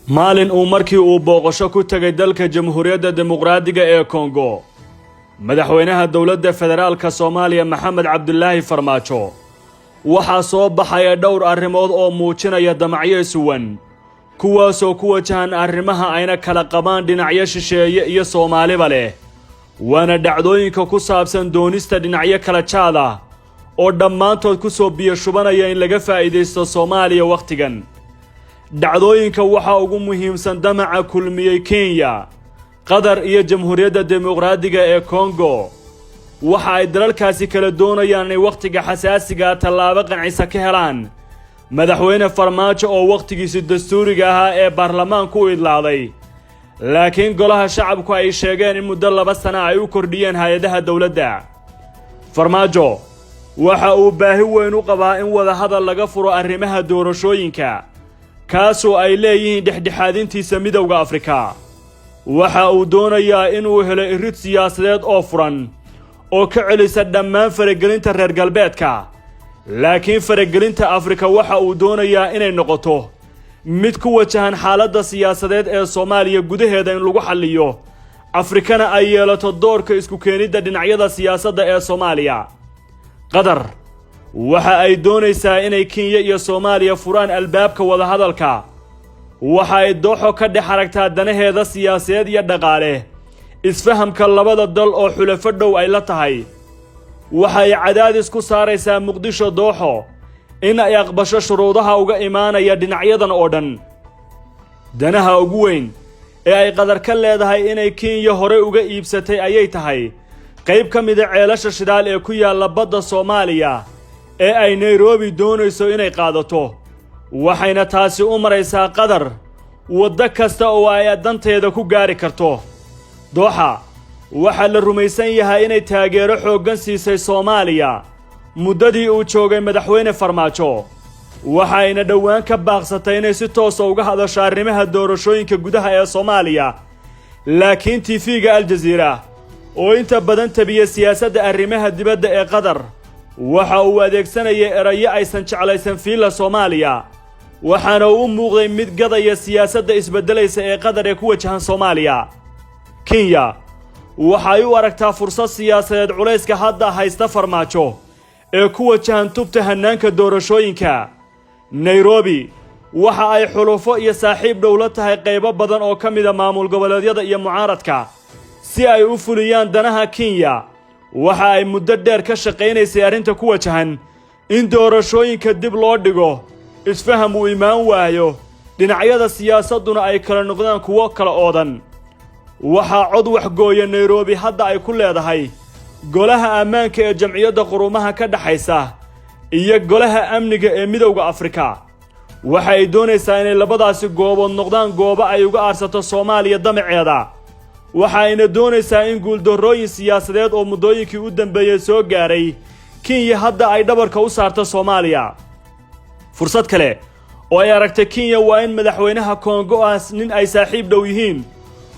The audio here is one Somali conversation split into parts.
Maalin uu markii uu booqasho ku tegay dalka Jamhuuriyadda Dimuqraadiga ee Kongo, madaxweynaha Dowladda Federaalka Soomaaliya Maxamed Cabdilaahi Farmaajo, waxaa soo baxaya dhowr arrimood oo muujinaya damacyo isuwan, kuwaasoo ku wajahan arrimaha ayna kala qabaan dhinacyo shisheeye iyo Soomaaliba leh, waana dhacdooyinka ku saabsan doonista dhinacyo kala jaad ah oo dhammaantood ku soo biyo shubanaya in laga faa'iidaysto Soomaaliya wakhtigan. Dhacdooyinka waxaa ugu muhiimsan damaca kulmiyey Kenya, Qatar iyo Jamhuuriyadda Dimuqraadiga ee Kongo. Waxa ay dalalkaasi kala doonayaan inay wakhtiga xasaasigaa tallaabo qancisa ka helaan madaxweyne Farmaajo oo wakhtigiisi dastuuriga ahaa ee baarlamaanku u idlaaday, laakiin golaha shacabku ay sheegeen in muddo 2 sana ay u kordhiyeen hay-adaha dowladda. Farmaajo waxa uu baahi weyn u qabaa in wadahadal laga furo arrimaha doorashooyinka, kaasoo ay leeyihiin dhexdhexaadintiisa Midowda Afrika. Waxa uu doonayaa inuu helo irid siyaasadeed oo furan oo ka celisa dhammaan faragelinta reer galbeedka, laakiin faragelinta Afrika waxa uu doonayaa inay noqoto mid ku wajahan xaaladda siyaasadeed ee Soomaaliya gudaheeda in lagu xalliyo, Afrikana ay yeelato doorka isku keenidda dhinacyada siyaasadda ee Soomaaliya. Qatar waxa ay doonaysaa inay Kenya iyo Soomaaliya furaan albaabka wadahadalka. Waxa ay Dooxo ka dhex aragtaa danaheeda siyaasadeed iyo dhaqaale isfahamka labada dal oo xulafo dhow ay la tahay. Waxa ay cadaadis ku saaraysaa Muqdisho Dooxo in ay aqbasho shuruudaha uga imaanaya dhinacyadan oo dhan. Danaha ugu weyn ee ay Qatar ka leedahay inay Kenya horey uga iibsatay ayay tahay qayb ka mida ceelasha shidaal ee ku yaalla badda Soomaaliya ee ay Nairobi doonayso inay qaadato, waxayna taasi u maraysaa Qatar waddo kasta oo ay danteeda ku gaari karto. Dooxa waxaa la rumaysan yahay inay taageero xooggan siisay Soomaaliya muddadii uu joogay madaxweyne Farmaajo, waxayna dhowaan ka baaqsatay inay si toosa uga hadasho arrimaha doorashooyinka gudaha ee Soomaaliya, laakiin TV-ga Aljaziira oo inta badan tabiya siyaasadda arrimaha dibadda ee Qatar waxa uu adeegsanayay erayo aysan jeclaysan Fiilla Soomaaliya, waxaana uu u muuqday mid gadaya siyaasadda isbeddelaysa ee Qatar ee ku wajahan Soomaaliya. Kenya waxay u aragtaa fursad siyaasadeed culayska hadda haysta Farmaajo ee ku wajahan tubta hannaanka doorashooyinka. Nairobi waxa ay xulufo iyo saaxiib dhow la tahay qaybo badan oo ka mida maamul goboleedyada iyo mucaaradka si ay u fuliyaan danaha Kenya. Waxa ay muddo dheer ka shaqaynaysay arrinta ku wajahan in doorashooyinka dib loo dhigo, isfaham uu imaan waayo, dhinacyada siyaasadduna ay kala noqdaan kuwo kala oodan. Waxaa cod waxgooya Nairobi hadda ay ku leedahay Golaha Ammaanka ee Jamciyadda Quruumaha ka Dhexaysa iyo Golaha Amniga ee Midowda Afrika. Waxa ay doonaysaa inay labadaasi goobood noqdaan goobo ay uga aarsato Soomaaliya damaceeda, waxa ayna doonaysaa in guuldarrooyin siyaasadeed oo muddooyinkii u dambeeyey soo gaaray Kenya hadda ay dhabarka u saarto Soomaaliya. Fursad kale oo ay aragtay Kenya waa in madaxweynaha Kongo ah nin ay saaxiib dhow yihiin,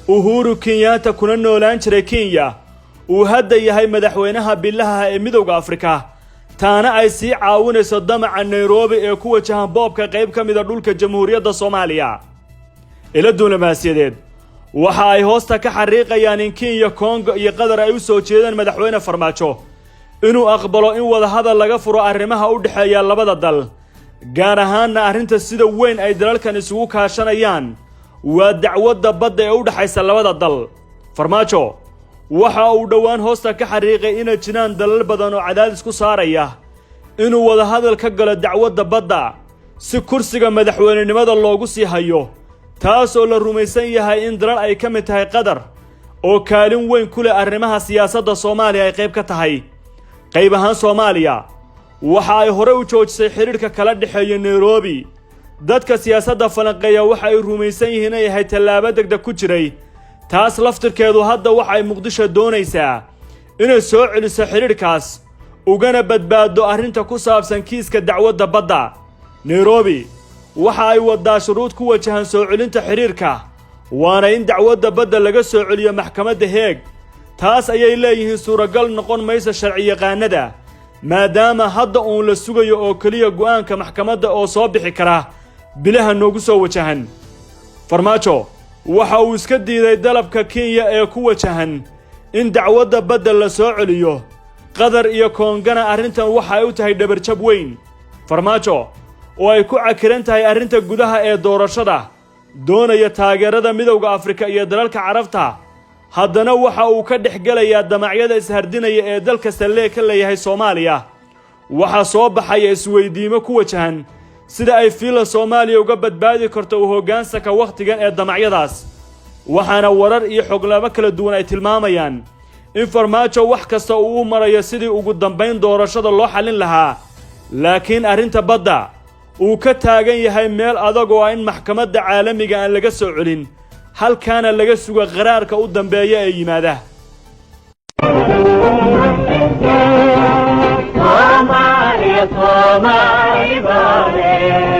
Uhuru Kenyatta, kuna noolaan jiray Kenya, uu hadda yahay madaxweynaha bilaha ee Midowda Afrika, taana ay sii caawinayso damaca Nairobi ee ku wajahan boobka qayb ka mida dhulka Jamhuuriyadda Soomaaliya. Ila diblomaasiyadeed waxa ay hoosta ka xariiqayaan in Kenya, Kongo iyo Qatar ay u soo jeedaan madaxweyne Farmaajo inuu aqbalo in wadahadal laga furo arrimaha u dhexeeya labada dal, gaar ahaanna arrinta sida weyn ay dalalkan isugu kaashanayaan waa dacwadda badda ee u dhexaysa labada dal. Farmaajo waxa uu dhowaan hoosta ka xariiqay inay jiraan dalal badan oo cadaadis ku saaraya inuu wadahadal ka galo dacwadda badda si kursiga madaxweynenimada loogu sii hayo, taas oo la rumaysan yahay in dalal ay ka mid tahay Qatar oo kaalin weyn ku leh arrimaha siyaasadda Soomaaliya ay qayb ka tahay. Qayb ahaan Soomaaliya waxa ay horey u joojisay xidhiidhka kala dhexeeya Nairobi. Dadka siyaasadda falanqeeya waxa ay rumaysan yihiin inay ahayd tallaabo degdeg ku jiray. Taas laftirkeedu hadda waxa ay Muqdisho doonaysaa inay soo celiso xidhiidhkaas, ugana badbaaddo arrinta ku saabsan kiiska dacwadda badda. Nairobi waxa ay waddaa shuruud ku wajahan soo celinta xidhiidhka, waana in dacwadda badda laga soo celiyo maxkamadda Heeg. Taas ayay leeyihiin suuragal noqon mayso sharciyaqaanada, maadaama hadda uun la sugayo oo keliya go'aanka maxkamadda oo soo bixi kara bilaha noogu soo wajahan. Farmaajo waxa uu iska diiday dalabka Kenya ee ku wajahan in dacwadda badda la soo celiyo. Qatar iyo Koongana arrintan waxa ay u tahay dhabarjab weyn. Farmaajo oo ay ku cakiran tahay arrinta gudaha ee doorashada, doonaya taageerada Midowda Afrika iyo dalalka Carabta, haddana waxa uu ka dhex gelayaa damacyada ishardinaya ee dal kasta lee ka leeyahay Soomaaliya. Waxaa soo baxaya isweydiimo ku wajahan sida ay Villa Soomaaliya uga badbaadi karto u hoggaansanka wakhtigan ee damacyadaas, waxaana warar iyo xoglabo kala duwan ay tilmaamayaan in Farmaajo wax kasta uu u marayo sidii ugu dambayn doorashada loo xallin lahaa, laakiin arrinta badda uu ka taagan yahay meel adag oo ah in maxkamadda caalamiga aan laga soo celin, halkaana laga suga qaraarka u dambeeya ee yimaada. Soomaaliya, Soomaali baale.